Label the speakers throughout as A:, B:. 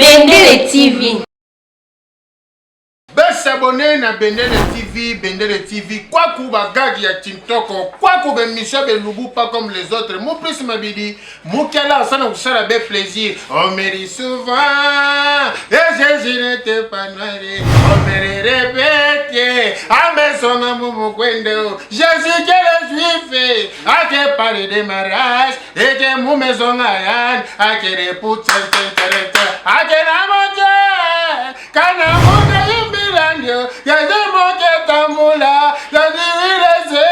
A: Bendele TV.
B: Besabone na Bendele TV, Bendele TV, kwaku ba gag ya Tintoko, kwaku be mission be lubu pas comme les autres. Mu plus mabidi, mukela asana kusala be plaisir. On me dit souvent, et Jésus n'était pas noir. On me répète, amesonga mumukwendo. Jésus que le juif, a que parler de mariage, et que mumesonga yan, a que repousse, a que la montée. Kana moke yimbilandio, yaze moke tambula, yaziwileze,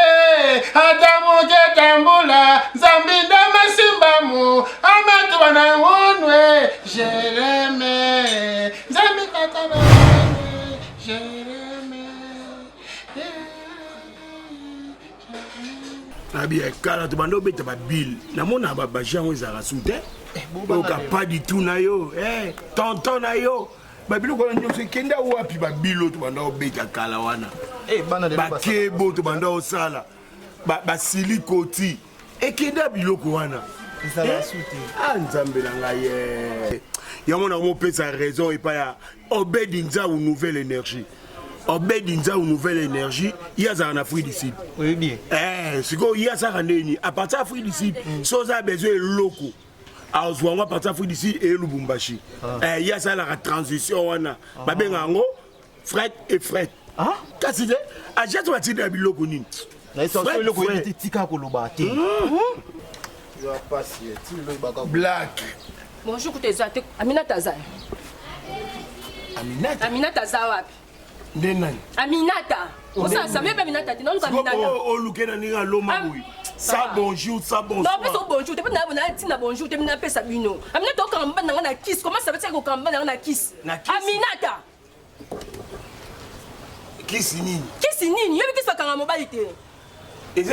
B: ata moke tambula, Nzambi ndama simbamu, amatuba na unwe, Jereme, Nzambi tata na unwe, Jereme.
C: Nabi ya kala tobanda obeta babile namona baje yango ezalaka su te eh, oyoka pas du tout na yo eh, tonton na yo babiloko wana nyonso ekenda wapi babilo tobanda obeta kala wana eh, bakebo tobanda osala basilikoti ekenda biloko wana ah, nzambe na ngai yango nakomopesa raison epai ya obedi nzau nouvelle énergie Obedi Nzau nouvelle énergie ye azalaka na Afrique du Sud
D: oyebi
C: eh sikoyo ye azalaka ndenge nini à partir ya Afrique du Sud mm. so oza besoin eloko azwa yango à partir ya Afrique du Sud eye Lubumbashi ah. eh, ye asalaka transition wana ah. babengaka yango fret et fret ah? kasi te agence batinda ya biloko nini
D: eloko oyebi te tika koloba te hmm.
C: Black
E: Bonjour kutu eza te Aminata aza.
C: Aminata.
E: Aminata aza wapi?
C: Nde nani?
E: Aminata. Osala same be Aminata te naluka Aminata.
C: Oluke na ndenge aloma boye. Sa bonjour, sa bonsoir.
E: Non, pesa bonjour te na na tina bonjour te na pesa bino. Aminata okanga mobali na nga na kiss. Comment ça veut dire kokanga mobali na nga na kiss? Aminata.
C: Kisi nini?
E: Kisi nini? Yobi kisi bakanga mobali te.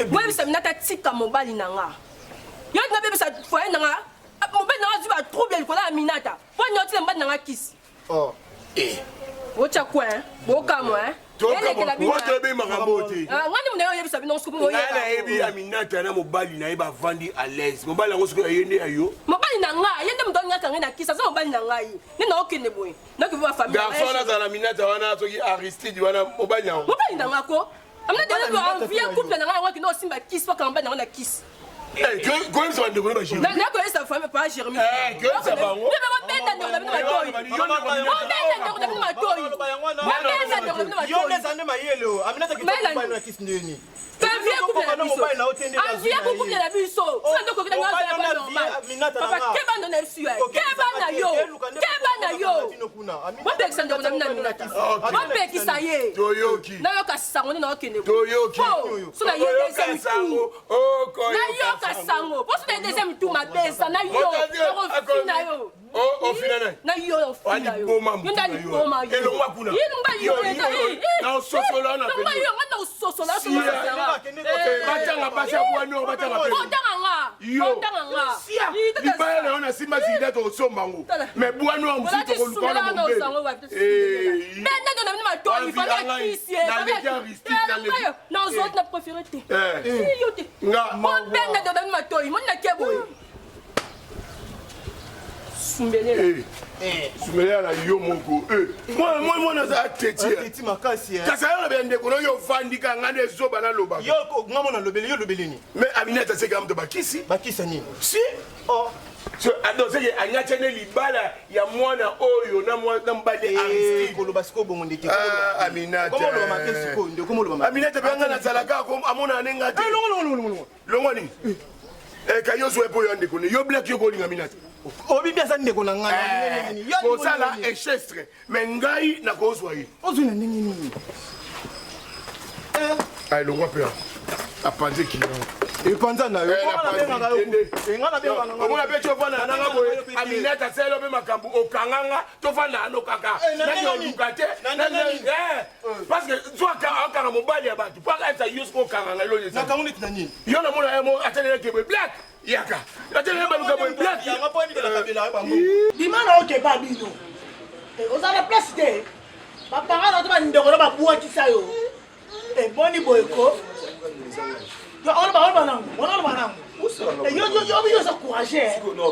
E: Boyebisa Aminata tika mobali na nga. Yo na bebisa foyer na nga. Ah, mobali na nga azwi ba trouble likolo ya Aminata. Po nini otina mobali na nga kisi?
C: Oh. Eh.
E: Otya coin, bokamwa hein.
C: Elekela bino. Otoyebi makambo te.
E: Ah, ngani muna oyebisa bino soki
C: boyeba. Ngai nayebi Aminata na mobali na ye bavandi à l'aise. Mobali yango soki aye nde ya yo.
E: Mobali na ngai, ye nde moto alingaka ngai na kisi, aza mobali na ngai. Nde naokende boye. Nakoki ba famille.
C: Garçon wana azala na Aminata wana soki Aristide wana mobali yango.
E: Mobali na ngai ko. Aminata ye envie couple na ngai yango akende osimba kisi, po akanga mobali na ngai na kisi.
C: Eh, koyebisa bandeko na
E: bajeremi nakoyebisa famille pa jeremi
C: eh, koyebisa bango
E: bobenda ndeko na bino matoi bobenda ndeko na bino matoi bobenda ndeko na bino matoi
D: yo nde ezali mayele oyo aminata kitoko na kisi ndeni
E: avie couple na biso sina nde okoki na normal papa keba ndo na biso ya keba na yo keba na yo bopekisa ndeko na bino aminata bopekisa ye nayoka sango nde naokende so na ye deuxième tour nayoka sango mpo so na ye deuxième tour mabe eza na yo nakofina yo
C: ofina nani
E: na yo ofina yo yo nda liboma yo
C: elongwa kuna
E: ye lumba yo
C: naososola na
E: lumba yo nga naososola
C: batanga basi ya bwani batanga
E: otanga nga otanga nga
C: libaya na yo na simba zida tokosomba yango mais bwani wa mosusu tokoluka wana mombele
E: Nazo na préféré te. Yo te.
C: Nga.
E: Obenda doda ni matoyi, moni na keboye. Sumbelela.
C: Sumbelela na yo moko. Mwana mwana mwana aza teti.
D: Teti makasi.
C: Kasi ayo na ndeko no yo vandi ka nga nde zoba na loba.
D: Yo nga mona lobeli yo lobeli ni.
C: Mais Aminata c'est quand même bakisi.
D: Bakisa nini?
C: Si. Oh. Seke anyati nde libala ya mwana oyo na mobali eh, Aristide.
D: Koloba sikoyo bongo ndeke.
C: Ah, Aminata.
D: Koloba mabe sikoyo ndeko koloba
C: mabe. Aminata pe nga nazalaka amona ne nga te.
D: Eh, longo longo longo longo.
C: Longo nini? Eh, ka yo zoe po yo ndeko ne yo black yo kolinga Aminata.
D: Obibi aza ndeko na ngai.
C: Eh, kosala echestre Mais ngai nakozwa ye.
D: Ozwi na ndenge nini?
C: Eh. Ay longwa pe apanze kino.
D: Epanza na yo.
C: Omona pe tofanda nanga boye Aminata asali mpe makambo okanganga tofanda ano kaka nani oluka te parce que so akanga mobali ya bato po akayebisa yo soki okanganga elongi yo namona ye atelelaki boye black Yaka. Atelemi baluka boye black.
D: Yanga po ndika kabela bango.
F: Bima na oke pa bino. Eh, oza na place te. Ba parents na to ba ndeko na ba buakisa yo. Eh, boni boye ko. Yo oloba oloba nango. Wana oloba nango. Yo oza courage.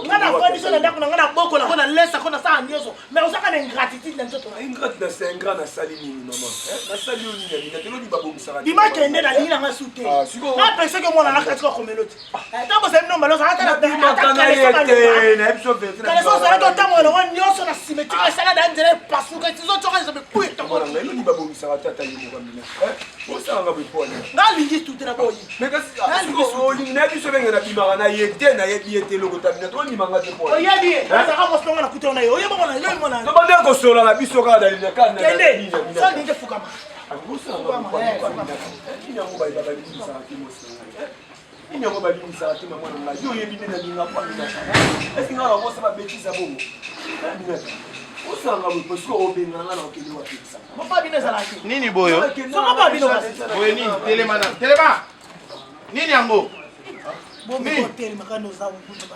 F: Nga nafandi so na ndako na nga, nabokola ko, nalesa ko, nasala nyonso, mais ozaka na ingratitude na nzoto na yo.
C: Ingrate na c'est ingrat. Nasali nini, mama? Nasali yo nini, Amina? Teloni babongisaka.
F: Bima, kende, nalingi nanga su te. Napesaki mwana na kati kokomelo te. Ntango ozali no mbala ozalakaleso, ozalaki otambola nango nyonso na nsima, etika esala na nzela epasuka, tizotoka ezobe kuye.
C: Eloni babongisaka te, ata ye moko. Amina, osalanga boye po ani?
F: Nga alingi su te, na boyi.
C: Olingi nayebi so benge nabimaka na ye te, nayebi ye te. Eloko ta bina tondimanga te po
F: Oyebi ye, azalaka mwasi nonga na kuta na ye, oyeba mwana yo mwana.
C: Tobande kosola na biso kaka.
F: Kende, so alingi te, fukama.
C: Nini yango balimbisaka te, mwasi na ngai? Nini yango balimbisaka te, mama na ngai? Yo oyebi nde nalinga po Aminata. Est-ce ngai nakosa babetisa bongo? Aminata, osanga boye parce que obengana nga na okende wapekisaka.
F: Mopa bino ezalaki.
B: Nini boyo?
F: Soko pa bino.
B: Boye nini? Telema na telema. Nini yango?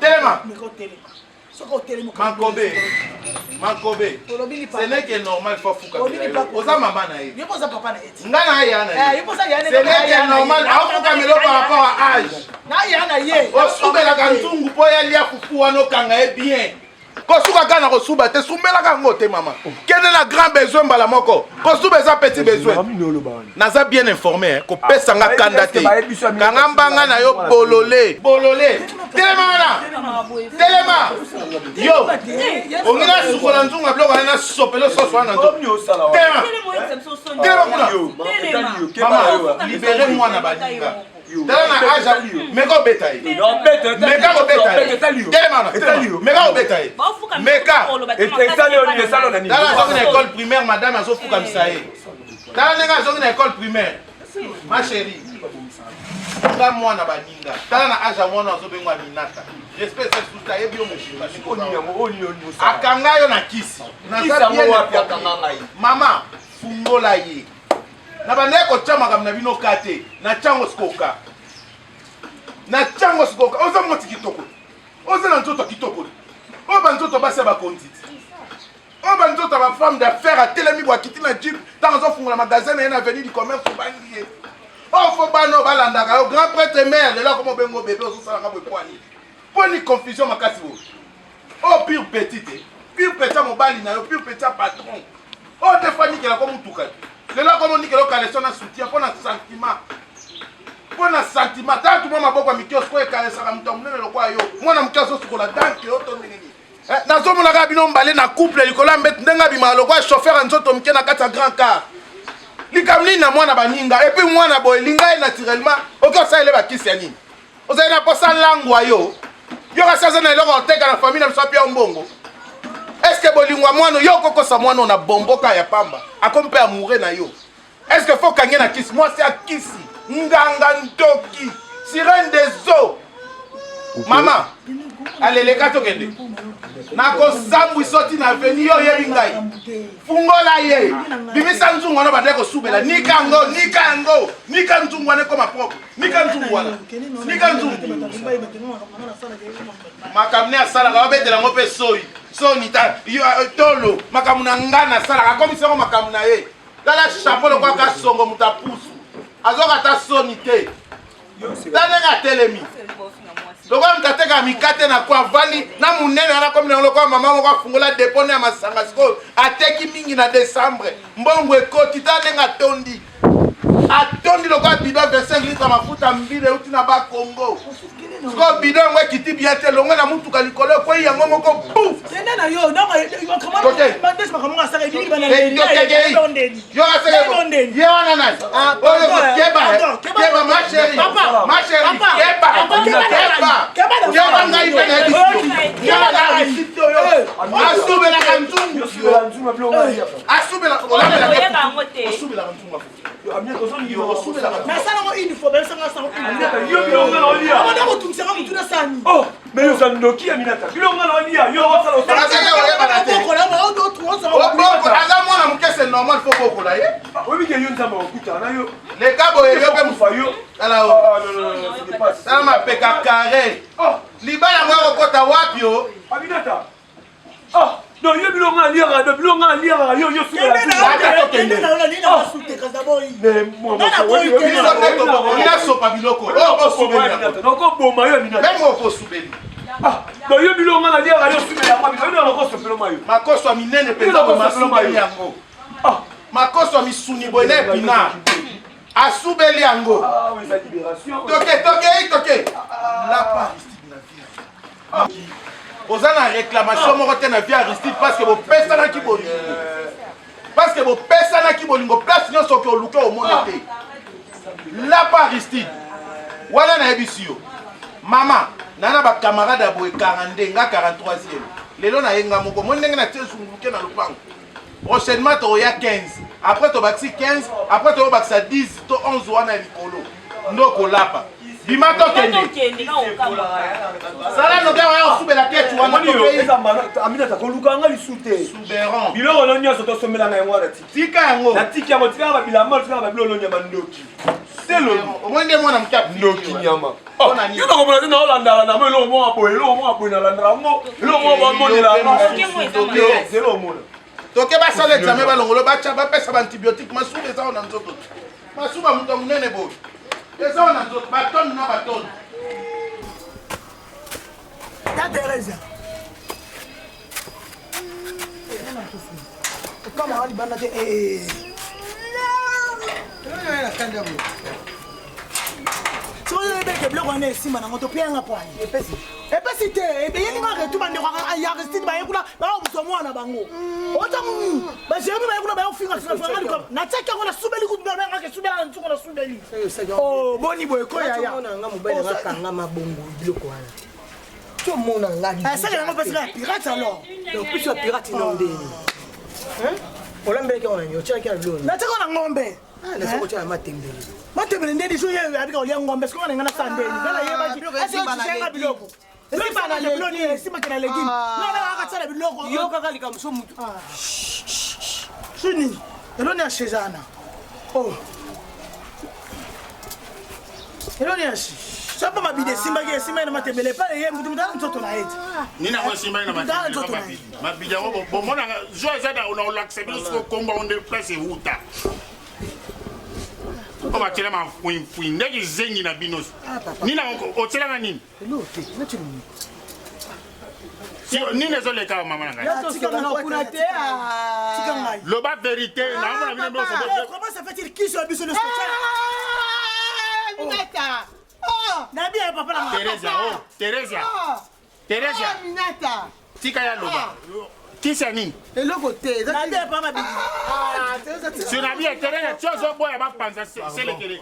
B: Telema. Makobe, makobe, ce n'est que normal, faut fukamela yo. Oza mama na ye. Nga na ye ya na ye, ce n'est que normal afukamela par rapport à âge. Osubelaka nzungu mpo yalia fufu wana, okanga ye bien. Kosuka kaka na kosuba te, sumbelaka yango te, mama. Kende na grand besoin mbala moko. Kosuba eza petit besoin. Naza bien informé. Kopesa nga kanda te. Kanga mbanga na yo, bolole, bolole. Telema wana, telema. Yo ongi nasukola nzungu ya biloko wana, nasopele soso wana. Telema, telema kuna. Mama, libere mwana baninga. Tala na age, meka obeta ye, meka kobeta ye. Telema na, meka kobeta ye, meka. Tala, azongi na école primaire. Madame azofukamisa ye. Tala ndenge azongi na école primaire. Ma chérie, nga mwana baninga. Tala na age ya mwana azobengwa Minata. Respect eza lisusu te. Ayebi yo mobimba, akanga yo na kisi. Mama, fungola ye. Na bandeki kotya makambo na bino ka te. Na tyango sikoka, na tyango sikoka. Oza mwati kitoko, oza na nzoto ya kitoko. Oyo banzoto basi ya bakonzi ti, oyo banzoto ya bafemme d'affaires. Atelemi bo, akiti na jeep ntango azofungola magasin na ye na avenue du Commerce. Obangi ye. Oyo fo bana oyo balandaka yo. Grand prêtre mare lelo akoma obengo bebe. Ozosalaka boye pwani pwani? Confusion makasi boye. Oyo pur petit te, pur petit ya mobali na yo, pur petit ya patron. Oyo te fa nikelako mutuka te. Lelo akoma onikela okaleso na soutien mpo na sentiment, mpo na sentiment. Tala tumwa maboko ya mike osikoyo ekalesaka moto ya monene lokola yo. Mwana moke azosukola danke yo to ndenge nini? Nazomona kaka bino mbale na couple likolo ya mbeti, ndenge abimaka lokola chauffeur ya nzoto moke na kati ya grand car. Likambo nini na mwana baninga? Et puis mwana boye, linga ye naturellement. Oki osalele bakisi ya nini? Ozali na posa langwa yo. Yo kasi aza na eloko oteka na famille na biso, apia mbongo. Est-ce bolingo ya mwana yo okokosa mwana na bomboka ya pamba, akomi mpe amoureux na yo? Est ce que faut kange na kisi? Mwasi ya kisi, nganga, ndoki, sirène des eaux. Mama aleleka, tokende. Nakosambwisa oti na veni. Yo oyebi ngai. Fungola ye, bimisa nzungu wana bandeki kosubela. Nika yango, nika yango, nika nzungu wana ekoma propre. Nika nzungu wana, nika nzungu. Makambo ne asalaka, babetela yango mpe soi soni tolo. Makambo na nga nasalaka, akomisi yango makambo na ye. Tala chapeau lokola kasongo, moto apusu azoka ata soni te. Ta ndenge atelemi lokola moto atekaka mikate na ko avandi na monene wana. Komi nango lokola mama moko afungola dépôt ne ya masanga. Sikoyo ateki mingi na décembre, mbongo ekoti. Ta ndenge atondi, atondi lokola bidon 25 litre mafuta mbila euti na Bakongo. Sikoyo bidon yango ekiti bien te, longo na mutuka likolo, ekwei yango moko bu.
F: Kende na yo.
B: Ye wana nani oyo? Keba, keba, ma chérie, ma chérie, keba, keba, keba. Ngai mpe nayebi keba. Oyo asubelaka nzungu, asubelaka, osubelaka nzungu.
F: Nasalango une fois, bayebisanga sango kotungisanga motu na sani.
C: Mais yo oza ndoki ya Minata. Biloko nga na olia, yo osala.
B: Aza mwana moke, c'est normal, faut bokola ye.
C: Oyebi ke yo Nzambe akokutana na yo.
B: Leka boye, yo mpe.
C: Kufa yo.
B: Tala o, tala mapeka carré. Libala yango akokota wapi o?
C: Aminata.
A: Donc yo biloko nga aliaka, donc biloko nga aliaka yo yo
B: suka. Nasopa biloko oyo bosubeli,
A: nakoboma yo.
B: Même okosubeli.
A: Donc yo biloko nga naliaka, yo subela yango, yo nakosopelo mayo.
B: Makoso ya minene mpenza, masubeli yango, makoso ya misuni boye na épinard, asubeli yango. Toke, tokei, toke. Lapa, Aristide, na vie oza na réclamation moko te na vie, Aristide, parce que bopesanaki bolingo, parce que bopesanaki bolingo. Place nyonso oke oluka, omona te. Lapa, Aristide, wana nayebisi yo. Mama na na bacamarade ya boye 42, nga 43e lelo nayenga moko. Moi ndenge natie zunguluke na lopango, prochainement tokoya 15, après tobakisi 15, après toyobakisa 10 to 11 wana ya likolo. Nde okolapa. Bima, tokende. Sala noke oya osubela keti wana.
A: Aminata, koluka nga lisu te.
B: Soubéron.
A: Biloko no nyonso tosombelanga yango wana, tiki.
B: Tika yango.
A: Natiki yango, tikaka babilamba, tikaka babiloko nyama, ndoki selo.
B: Omoi nde mwana moke.
A: Ndoki nyama. Yo nakomona te, naolandala na mo eloko moko boye, eloko moko boye, nalandala yango, eloko moko bamonela yango, zelo omona.
B: Toke basala examen, balongolo, batya, bapesa baantibiotique. Masuba eza wana nzoto te, masuba moto ya monene boye eza wana nzoto, batone na batone.
F: Ta Teresa okama libanda te. Soki oyebeke biloko wana esimba nango, topianga pwani epesi te. Eyelinga retu, bandeko ya Aristide baye kuna, baobuswa mwana bango, ota bajeremi baye kuna, bayofingafingafinga. Natiaki yango, nasubeli kutu, bangaka esubela na nsuko, nasubeli. Boni boye koyaya.
G: Nga mobali nanga kanga mabongo, biloko wana tomona nga.
F: Esali yango mpesi ya pirate alors.
G: Donc plus ya pirate no ndeni olambelaki yango nani? Otiaki na biloko?
F: Natiaki na ngombe.
G: Nasoko otia na matembele.
F: Matembele ndeni? So ye abika kolia ngombe, sikoyo nga nasala ndeni? Nga nayebaki asenga biloko esimbaki na légume, nga nakasala biloko.
G: Yo kaka likambo so mutu.
F: Suni eloni ya shezana, oh eloni ya shi so mpo mabidi esimbaki, esimbaki na matembele epai ye mutu, mutu ala nzoto na ye te.
B: Nini yango esimbaki na mabidi? Mabidi yango bomonaka jo eza na olakisa bino siko kombo yango nde place ewuta oyo batiela mafuinfui ndenge zengi na bino. Nini yango otielanga nini? Nini ezoleka, mama na ngai? Loba vérité, naomona bino nyonso.
F: Comment ça fait-il kisi ya biso nyonso nabi ya papa na?
B: Teresa, oh Teresa, Teresa, tika ya loba. Kisi ya nini?
G: Eloko te.
F: Nabi ya papa mabidi.
B: Si nabi ya Teresa ti ozoboya bapanza selekele.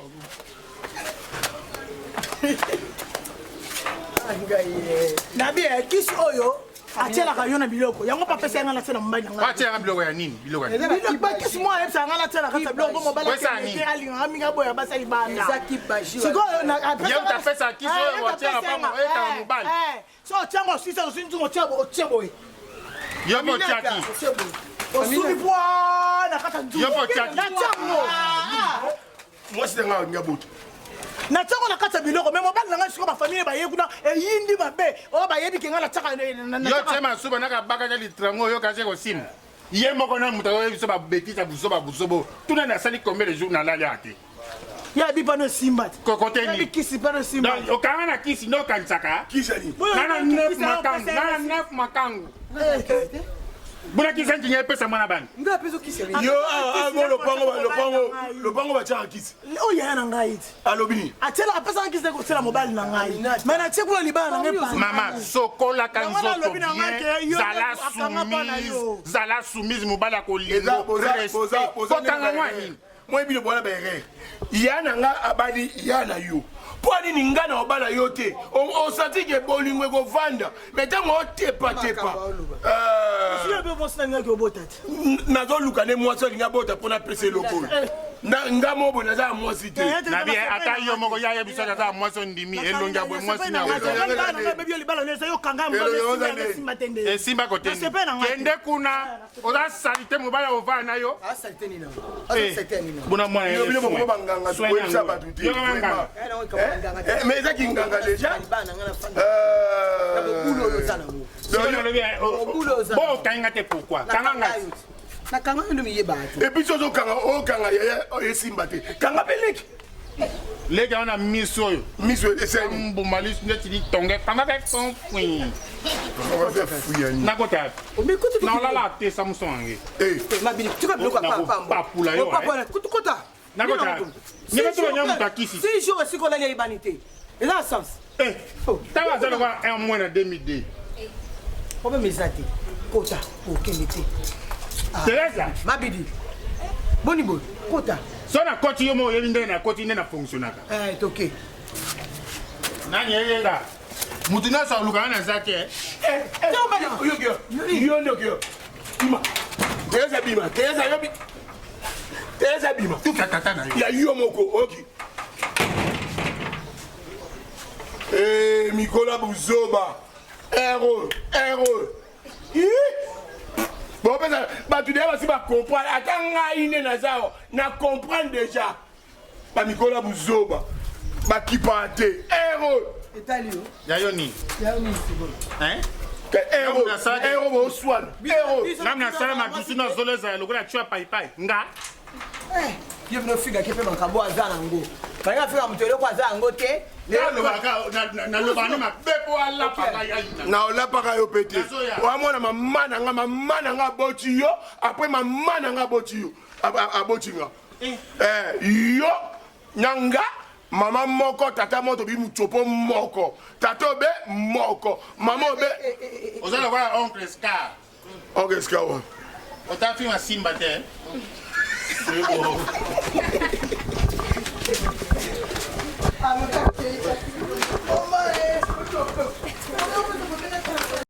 F: Nabi ya kisi oyo atielaka yo na biloko yango, papa esa nga natia na mobali na ngai.
B: Atielaka biloko ya nini? Biloko ya nini?
F: Bakisi mwa ayebisaka nga natia na kati ya biloko mpo mobali akendeke, alingaka mingi, aboya basa libanda. Sikoyo
B: Ye moto apesaka kisi oyo otiaka pamo oyekaka mobali.
F: So otiango, osisa, osi nzungu, otie boye.
B: Yo mpe otiaki.
F: Osubi bwa na kati ya nzungu.
B: Yo mpe otiaki.
F: Natiango.
C: Mwasi nanga alingi abota.
F: Natiango na kati ya biloko, mais mobali na ngai sikoyo, bafamille baye kuna, eyindi mabe oyo bayebi ke ngai natiaka.
B: Yo tie masuba naka bakaka litrango oyo kasi kosimba ye moko na moto akoyebi biso babêtises ya buzoba buzobo. Tuna nasali combien de jours nalali aka te.
F: Ya bi pano esimba te.
B: Kokote.
F: Ya bi kisi pano esimba.
B: Donc okanga na kisi nde okanisaka.
C: Kisi ani?
B: Nana neuf makangu, nana neuf makangu bona kisi ntinga epesa mwana bani.
C: Yo awa lopango, lopango, lopango batiaka kisi.
F: Oyo yaya na ngai ti.
C: Alobi nini?
F: Atiela, apesaka kisi te kotiela mobali na ngai, mais natie kuna libala na ngai.
B: Mama, sokolaka
F: Yango
B: nzoto
F: nalobi na ngai
B: bien.
F: ke yo
B: Zala
F: nde akanga mpo na yo.
B: soumise, zala soumise. Mobali ya kolingo, respect, kotanga mwa nini?
C: Moi bino bwana baerreur. Ya na nga abali ya na yo mpo nini? Nga na obala yo te, osanti ke bolingo ekovanda, mais ntango otepatepa.
F: Sio be mwasi na ngai obota te.
C: Nazoluka nde mwasi alingi abota mpo napesa eloko oyo. Nga moko boye naza ya mwasi te.
B: Nabi ata yo moko ya yebiso aza ya mwasi ondimi elongi ya boye mwasi na esimba kote kende kuna oza salite mobali ovaa na yo bona mwana
C: bino bokoma banganga tokoyebisa bato te mais eza kinganga deja.
B: Bo okangi nga te pourquoi kanga nga?
G: Nakanga yo nde miyebaka te.
C: Et puis soki ozokanga, okanga yaya esimba te, kanga mpe leki.
B: Leki wana miso oyo.
C: Miso eseni.
B: Mbuma lisu neti litonge kanga mpe fofui. Nakota naolala te Samson yange.
G: Mabili tika biloko ya
B: papula yo.
G: Kota.
B: Nakota ndenge tobanya moto akisi.
G: 6 jours esika olali eyebani te, eza na sens.
B: Ntango aza lokola un mois na 2002.
G: Problème eza te, kota, okende te.
B: Teresa.
G: Mabidi, boni boye, kota.
B: So nakoti, yo moko oyebi ndenge nakoti, nde na fonctionnaka.
G: Toke.
B: Nani eyenga mutu nyonso alukaka na eza te.
C: Yo nde okeyo bima. Teresa bima, Teresa yo Teresa bima.
B: Tuka tata na yo.
C: Ya yo moko oki mikola buzoba ero ero bopesa bato deya basi bacomprendre. Ata ngai nde naza awa na comprendre déjà. Bamikola buzoba bakipaka te ero.
G: Etali yo.
B: Ya yo nini?
G: Ya yo nini sikoyo?
C: Ero ero boswana ero.
B: Nami nasala madusu nazolezala lokola tia paipai nga.
G: Ye bino figaki mpe makambo aza nango, balinga afika moto eloko aza yango te.
B: Nalobaka nde mabe mpo alapaka.
C: Na olapaka yo mpe te. Wamona mama na nga, mama na nga aboti yo, après mama na nga aboti yo, aboti nga yo na nga mama moko, tata moko, tobi mutsopo moko, tata obe moko, mama obe.
B: Oza lokola oncle Scar.
C: Oncle Scar wa.
B: Ota film asimba te.
G: Ah.